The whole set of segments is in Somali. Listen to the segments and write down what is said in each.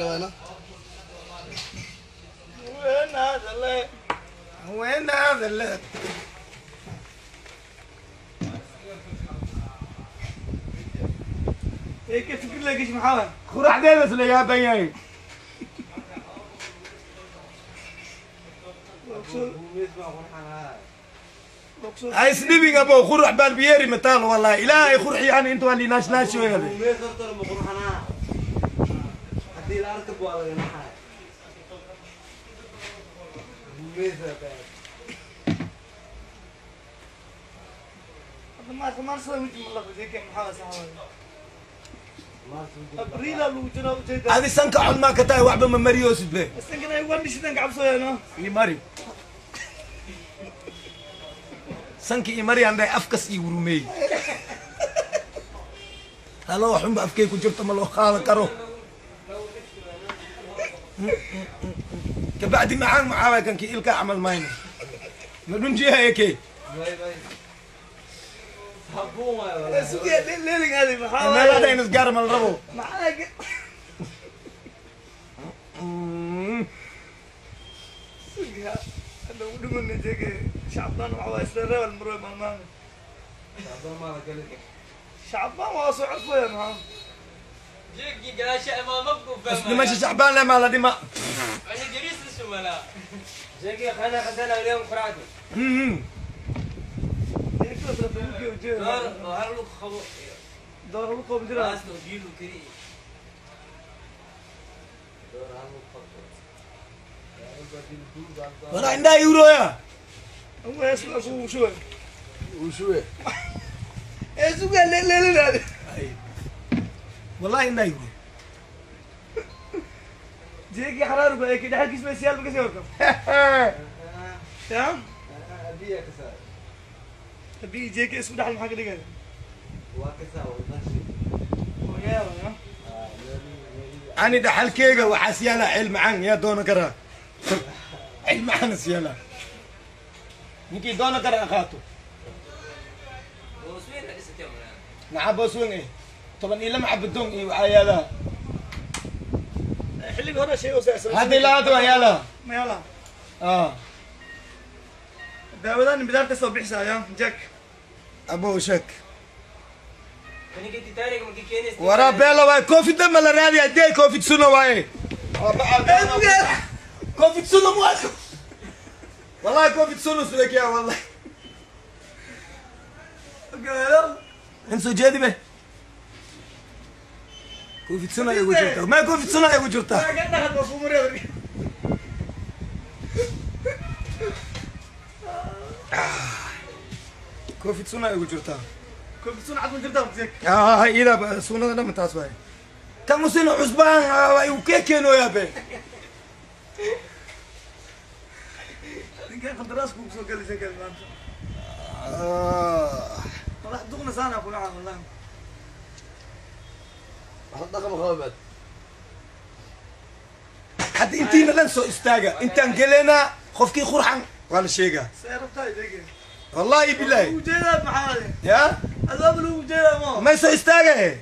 Okay, waana. Weenaadale. Haweenaada le. Eke fikir la gesh maxaa waay? Quraxdeedas la yaaban yahay. Ha isdhibin abo, qurux baalbiyeeri mataal, wallahi ilaahay qurx, yani inta waa liinaashnaashi weeyade. Hadda maarka maarsada mid ma laqo jeke maxaa waay, sax waay. Abriila lagu jiraa ujeedaa. Adi sanka xun maa ka tahay, waxba ma mariyoosid be. Isankana ay waan dhishidan kacabsooyano. Ii mari sanka, ii mari, aan dhahay afkas ii wurumeey halo xunba afkay ku jirto ma loo qaadan karo. Kabacdi macaan maxaa waay kankii ilkaa camal mayno ma dhunjiyaha eke. Sugiya leeling adi maxaa meel waay? hadda in isgaara ma la rabo. Maxaa sugiya hadda ugu dhimana jeke Shacbaan waxa waay isla reebal marwe maalmahan. Shacbaan waa soo codfaya maxaa? Dhimasha Shacbaan le maa la dhima. Jeke telefoonka ujeeda door lagu qoob jira. Wara indhaha iwrooya. Ugu hees waa kugu shubay. Uu shube. Ee sugiya leelin adi. Wallahi indhaha iwrooya. Jeke xaraarku ay dhaxalkiis ma siyaal ka sii warka. Ya? Haddii jeke isku dhaxal maxaa ka dhigaya? Laga yaabaa ya. Ani dhaxalkeyga waxaa siyaalaa ceel macaan, yaa doonan karaa? Ceel macaan siyaalaa, ninkii doonan kara aqaato. Maxaa boos weyn eh, 12 xabo doon iyo waxaa yaalaa. Xilliga hore shay oo saacsan. Hadda ilaa hadda waa yaalaa. Ma yaalaa? Ah. Daawadan bidaarta soo bixisa ya Jack. Abo sheek waraa beela waaye, covid dhan ma la raadiya dee, covid suno waaye, covid suno mu arko wallahi, covid suno sulekiya wallahi. In soo jeedi be, covid suno ay ugu jirtaa, ma covid suno ay ugu jirtaa. Ka dhaxal waa kugu mareer. Covid suno ay ugu jirtaa. Covid sun cad ma jirtaa Jack? Ah, ila sunada dhan taas waaye, kan usina cusbaan ay u keenooyaa be. Ninkan qandaraas kugu soo gali Jack maanta. Madax duqna saana ku dhaca wallahi. Wax dhaqan qaba baad. Hadda intiina dhan soo istaaga, intaan geleynaa qofkii qurxan waa la sheegaa. See rabtaa Jack? Wallahi bilahi. Ujeedaa maxaa waay? Ya. Adaab lagu ujeedaa mo. May soo istaaga eh.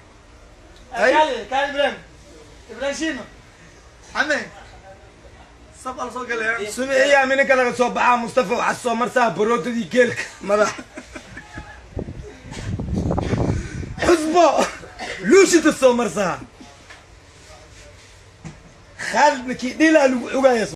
Ay. Kaali kaali Ibrahim. Ibrahim Shino. Xame. Sab al soo galay. Subixiyaa minanka laga soo baxaa, Mustafa waxaa soo marsaa baroodadii geelka madax xusbo luushita soo marsaa, Khaalidna kii dhilaa lagu ogaaya.